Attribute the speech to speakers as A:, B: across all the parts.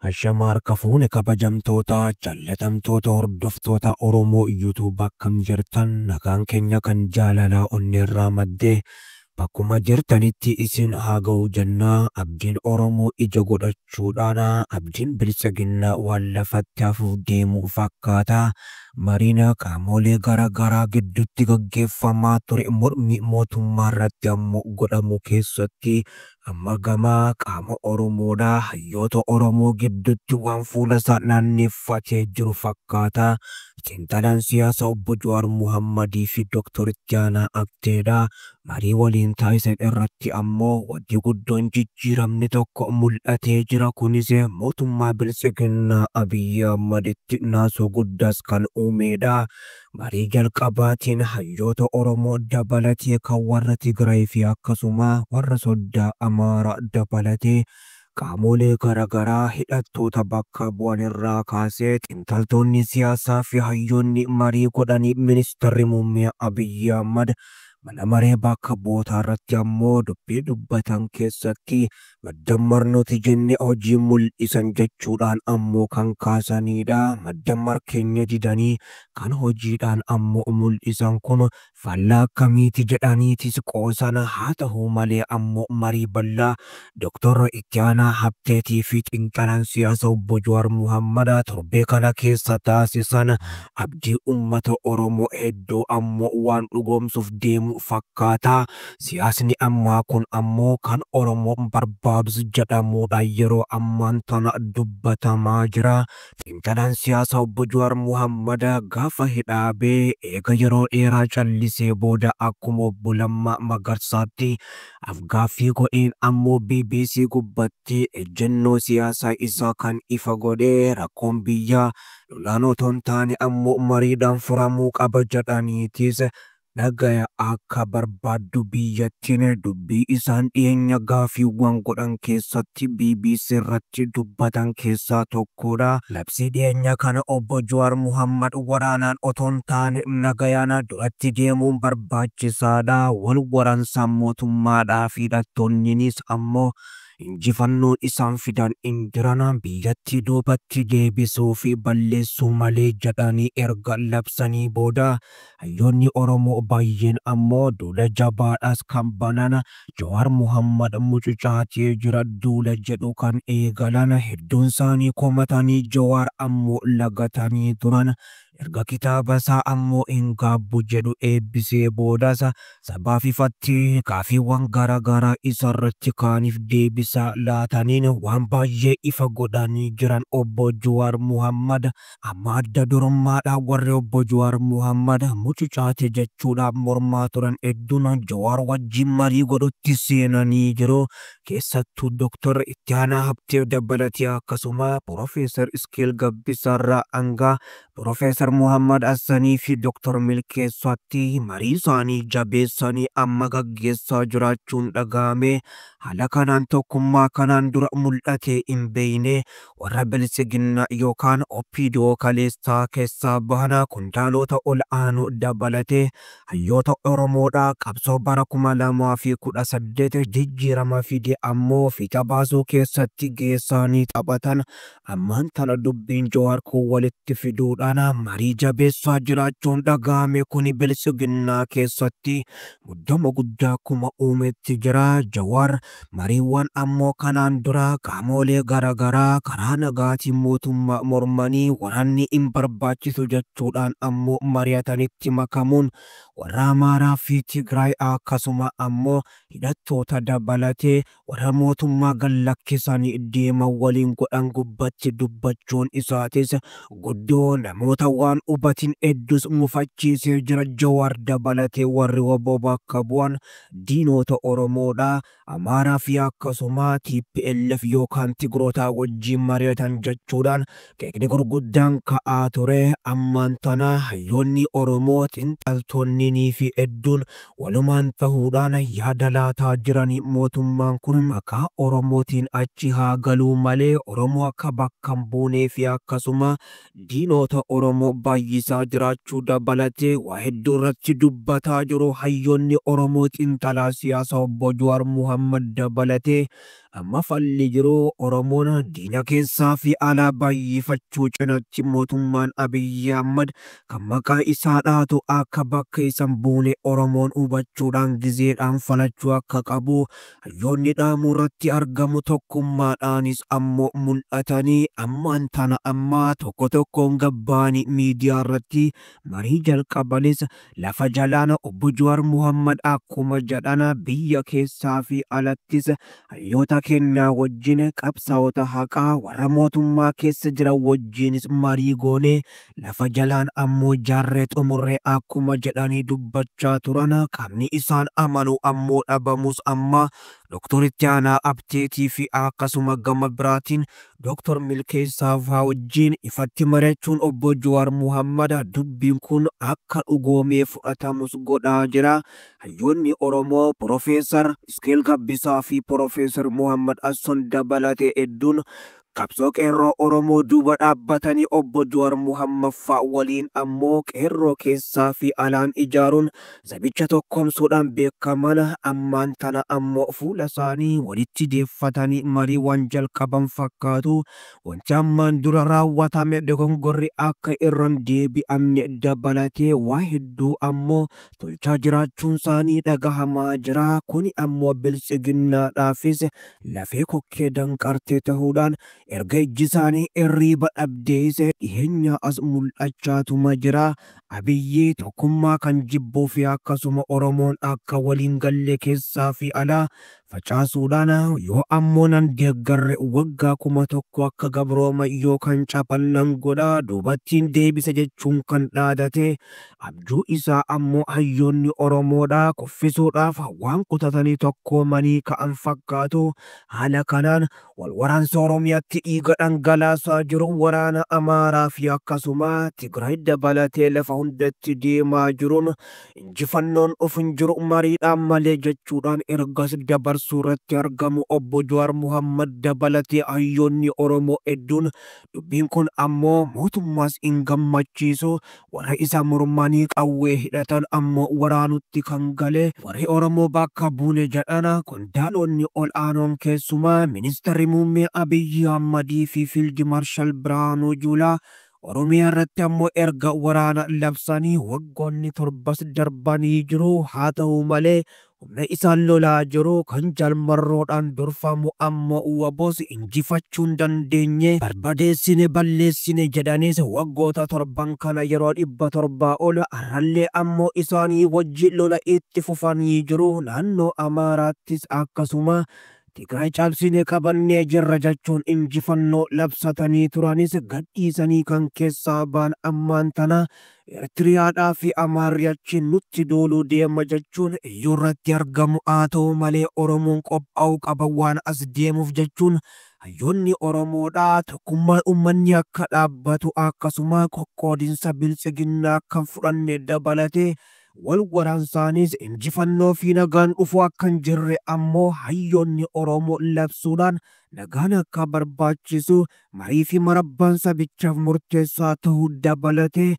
A: Hashama harka fuune kabajamtoota jaalatamtoota hordoftoota Oromoo YouTube akkam jirtan, nagaan keenya kan jaalalaa onneerraa maddee bakkuma jirtanitti isin haa ga'u jennaa. Abdiin Oromoo ija godhachuudhaan abdiin biltsiginnaa waan lafatti hafuuf deemuu fakkaata. Mariina qaamolee garaa garaa gidduutti gaggeeffamaa ture mormii mootummaa irratti ammoo godhamu keessatti amma gamaa qaama Oromoodhaa hayyoota Oromoo gidduutti waan fuula isaa naanneeffatee jiru fakkaata. Xiinxalaan siyaasaa obbo Jawaar Muhammadii fi Dooktor Itti Aanaa Abteedha. Marii waliin taasisan irratti ammoo wanti guddoon jijjiiramni tokko mul'atee jira. Kunis mootummaa biltsiginnaa Abiyyi Ahmaditti naasoo guddaas kan uumedha. Marii jalqabaatiin hayyoota Oromoo dabalatee kan warra Tigraay fi akkasuma warra soddaa Amaaraa dabalatee qaamolee garaagaraa hidhattoota bakka bu'an irraa kaasee xiinxaltoonni siyaasaa fi hayyoonni marii godhanii ministeerri muummee Abiyyi Ahmad mana maree bakka bu'ootaa irratti ammoo dubbii dubbatan keessatti maddammar nuti jenne hojii mul'isan jechuudhaan ammoo kan kaasanidha. Maddammar keenya didanii kan hojiidhaan ammoo mul'isan kun faallaa akkamiiti jedhaniitis qoosan. Haa ta'u malee ammoo marii bal'aa Dooktor Itti Aanaa Habteetii fi xiinxalaan siyaasaa obbo Jawaar Muhammad torbee kana keessa taasisan abdii uummata Oromoo hedduu ammoo waan dhugoomsuuf deemu fakkaata. Siyaasni ammaa kun ammoo kan Oromoon barbaadus jedhamuudhaan yeroo ammaan tana dubbatamaa jira. Xiinxalaan siyaasaa obbo Jawaar Muhammad gaafa hidhaabee eega yeroo dheeraa callisee booda akkuma obbo Lammaa Magarsaatti afgaaffii godheen ammoo BBC gubbatti ejjennoo siyaasaa isaa kan ifa godhee rakkoon biyyaa lolaan otoo hin taane ammoo mariidhaan furamuu qaba jedhaniitis nagaya akka barbaaddu biyyattiin dubbii isaan dhiyeenya gaaffiiwwan godhan keessatti BBC irratti dubbatan keessaa tokkodha. Labsii dhiyeenya kana obbo Jawaar Muhammad waraanaan otoo hin taane nagayaan duratti deemuun barbaachisaadha. Wal waraansaan mootummaadhaa fi hidhattoonninis ammoo injifannoon isaan fidan hin jiran biyyattii duubatti deebisuu fi balleessuu malee jedhanii erga labsanii booda hayyoonni Oromoo baay'een ammoo duula jabaadhaas kan banan Jawaar Muhammad mucucaatee jira duula jedhu kan eegalan hedduun isaanii komatanii Jawaar ammoo lagatanii turan. Erga kitaaba isaa ammoo hin gaabbu jedhu eebbisee boodas sabaaf ifatti gaaffiiwwan garaagaraa isarratti kaaniif deebisaa laataniin waan baay'ee ifa godhanii jiran obbo Jawaar Muhammad. Amma adda durummaadhaan warri obbo Jawaar Muhammad mucucaate jechuudhaan mormaa turan hedduun Jawaar wajjin marii godhutti seenanii jiru. Keessattuu Dooktor Itti Aanaa Habtee dabalatee akkasuma Piroofeesar Iskeel Gabbisaarraa hanga Piroofeesar Muhammad Hassanii fi Dooktor Milkeessaatti marii isaanii jabeessanii amma gaggeessaa jiraachuun dhaga'ame. Haala kanaan tokkummaa kanaan dura mul'ate hin beekne warra biltsiginnaa yookaan OPDO kaleessaa keessaa bahan qondaalota ol aanoo dabalatee hayyoota Oromoodhaa qabsoo bara 2018 jijjiirama fide ammoo fiixa baasuu keessatti geessaanii taphatan ammaan tana dubbiin Jawaar kun walitti fiduudhaan marii jabeessaa jiraachuun dhaga'ame. Kuni biltsiginnaa keessatti muddama guddaa akkuma uumetti jira. Jawaar mariiwwan ammoo kanaan dura qaamolee garaagaraa karaa nagaatiin mootummaa mormanii waraanni hin barbaachisu jechuudhaan ammoo mari'atanitti makamuun warra Amaaraa fi Tigraay akkasuma ammoo hidhattoota dabalatee warra mootummaa gallakkisanii deeman waliin godhan gubbatti dubbachuun isaatis guddoo namoota waan hubatin hedduus mufachiisee jira. Jawaar dabalatee warri WBO bakka bu'an diinota Oromoodha. Amaaraa fi akkasuma TPLF yookaan Tigrootaa wajjin mari'atan jechuudhaan qeeqni gurguddaan ka'aa ture. Ammaan tana hayyoonni Oromoo xiinxaltoonnii fi hedduun walumaan ta'uudhaan yaada laataa jiranii mootummaan kun maqaa Oromootiin achi haa galuu malee Oromoo akka bakka hin buunee fi akkasuma diinota Oromoo baay'isaa jiraachuu dabalatee waa hedduu irratti dubbataa jiru. Hayyoonni Oromoo xiinxalaa siyaasaa obbo Jawaar Muhammad dabalatee Amma falli jiru Oromoon diina keessaa fi alaa baay'ifachuu cinatti mootummaan Abiyyi Ahmad kan maqaa isaa dhaatu akka bakka isan buune Oromoon hubachuudhaan gizeedhaan falachuu akka qabu hayyoonni dhaamuu irratti argamu. Tokkummaadhaanis ammoo mul'atanii ammaan tana ammaa tokko tokkoon gabbaanii miidiyaa irratti marii jalqabanis lafa jalaan obbo Jawaar Muhammad akkuma jedhan biyya keessaa fi alattis hayyoota kennaa wajjin qabsaa'ota haqaa warra mootummaa keessa jiran wajjinis marii goone lafa jalaan ammoo jaarree xumurree akkuma jedhanii dubbachaa turan. Qaamni isaan amanu ammoo dhabamus amma Dr. Itti Aanaa Abteetii fi akkasuma gama biraatiin Dr. Milkeessaa fa'aa wajjin ifatti mari'achuun obbo Jawaar Muhammad dubbiin kun akka dhugoomee fudhatamus godhaa jira. Hayyoonni Oromoo Profeesar Iskeel Gabbisaa fi Profeesar Muhammad Asson dabalatee hedduun qabsoo qeerroo Oromoo duuba dhaabbatanii obbo Jawaar Muhammad fa'aa waliin ammoo qeerroo keessaa fi alaan ijaaruun sabicha tokkoomsuudhaan beekaman ammaan tana ammoo fuula isaanii walitti deeffatanii marii waan jalqaban fakkaatu. Wanti ammaan dura raawwatame dogongorri akka irra hin deebi'amne dabalatee waa hedduu ammoo tolchaa jiraachuun isaanii dhagahamaa jira. Kuni ammoo biltsiginnaadhaafis lafee kokkee danqartee ta'uudhaan erga ijji isaanii irriiba dhabdees dhiyeenya as mul'achaatuma jira. Abiyyi tokkummaa kan jibbuu fi akkasuma Oromoon akka waliin galle keessaa fi alaa facaasuudhaan yoo ammoo nan deeggarre waggaa 1000 akka gabrooma yookaan caphallan godha duubattiin deebisa jechuun kan dhaadate abjuu isaa ammoo hayyoonni Oromoodha kuffisuudhaaf waan kutatanii tokkoomanii ka'an fakkaatu. Haala kanaan wal waraansa Oromiyaatti dhiiga dhangalaasaa jiru waraana Amaaraa fi akkasuma Tigraay dabalatee lafa hundatti deemaa jiruun injifannoon of hin jiru mariidhaan malee jechuudhaan ergas dabarsuu irratti argamu obbo Jawaar Muhammad dabalatee hayyoonni Oromoo hedduun dubbiin kun ammoo mootummaas hin gammachiisu. Warra isa mormanii qawwee hidhatan ammoo waraanutti kan gale warri Oromoo bakka buune jedhan qondaalonni ol aanoon keessumaa ministeerri muummee Abiyyi Ahmadii fi Fiild Marshal Birhaanuu Juulaa Oromiyaa irratti ammoo erga waraana labsanii waggoonni 7 darbanii jiru. Haa ta'u malee humna isaan lolaa jiru kan jalmarroodhaan durfamu ammoo WBOs injifachuu hin dandeenye barbadeessine balleessine jedhanis waggoota 7 kana yeroo 700 ol arrallee ammoo isaanii wajjin lola itti fufanii jiru. Naannoo Amaaraattis akkasuma Tigraay cabsine qabannee jirra jechuun injifannoo labsatanii turanis gadhiisanii kan keessaa ba'an ammaan tana Eertiriyaadhaa fi Amaarri achiin nutti duuluu deema jechuun iyyuu irratti argamu. Haa ta'u malee Oromoon qophaa'uu qaba waan as deemuuf jechuun hayyoonni Oromoodhaa tokkummaan uummanni akka dhaabbatu akkasuma qoqqoodinsa biltsiginnaa kan fudhanne dabalatee wal waraansaanis injifannoo fi nagaan dhufu akka hin jirre ammoo hayyoonni Oromoo labsuudhaan nagaan akka barbaachisu marii fi marabbaan sabichaaf murteessaa ta'uu dabalatee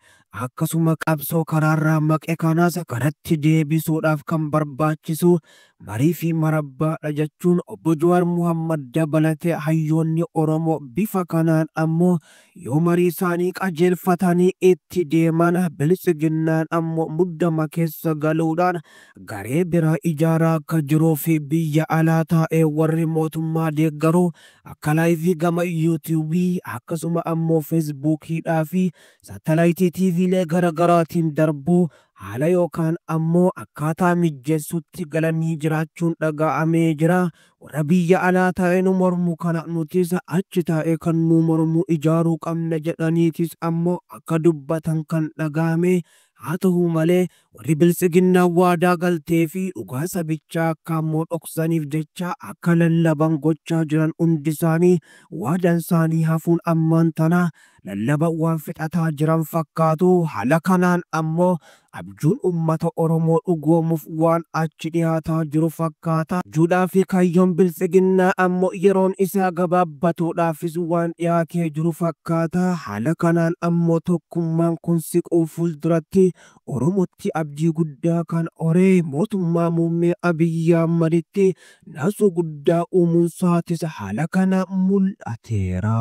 A: akkasuma qabsoo karaarraa maqe kanaas karatti deebisuudhaaf kan barbaachisu marii fi marabbaadha jechuun obbo Jawaar Muhammad dabalatee hayyoonni Oromoo bifa kanaan ammoo yoo marii isaanii qajeelfatanii itti deeman biltsiginnaan ammoo muddama keessa galuudhaan garee biraa ijaaraa akka jiruu fi biyya alaa taa'ee warri mootummaa deeggaru akka laayivii gama yuutuubii akkasuma ammoo feesbuukiidhaa fi saatalaayitii tiiviilee garaagaraatiin darbuu haala yookaan ammoo akkaataa mijjeessutti galanii jiraachuun dhaga'amee jira. Warra biyya alaa taa'ee nu mormu kana nutis achi taa'ee kan nu mormu ijaaruu qabna jedhaniitis ammoo akka dubbatan kan dhaga'ame. Haa ta'u malee warri biltsiginnaa waadaa galtee fi dhugaa sabichaa akka ammoo dhoksaniif jecha akka lallaban gochaa jiran hundi isaanii waadaan isaanii hafuun ammaan tana lallaba waan fixataa jiran fakkaatu. Haala kanaan ammoo abjuun uummata Oromoo dhugoomuuf waan achi dhiyaataa jiru fakkaata. Abjuudhaa fi kaayyoon biltsiginnaa ammoo yeroon isaa gabaabbatuudhaafis waan dhiyaatee jiru fakkaata. Haala kanaan ammoo tokkummaan kun siquu fuulduratti Oromootti abdii guddaa kan horee mootummaa muummee Abiyyi Ahmaditti naasuu guddaa uumuun isaatis haala kana mul'ateera.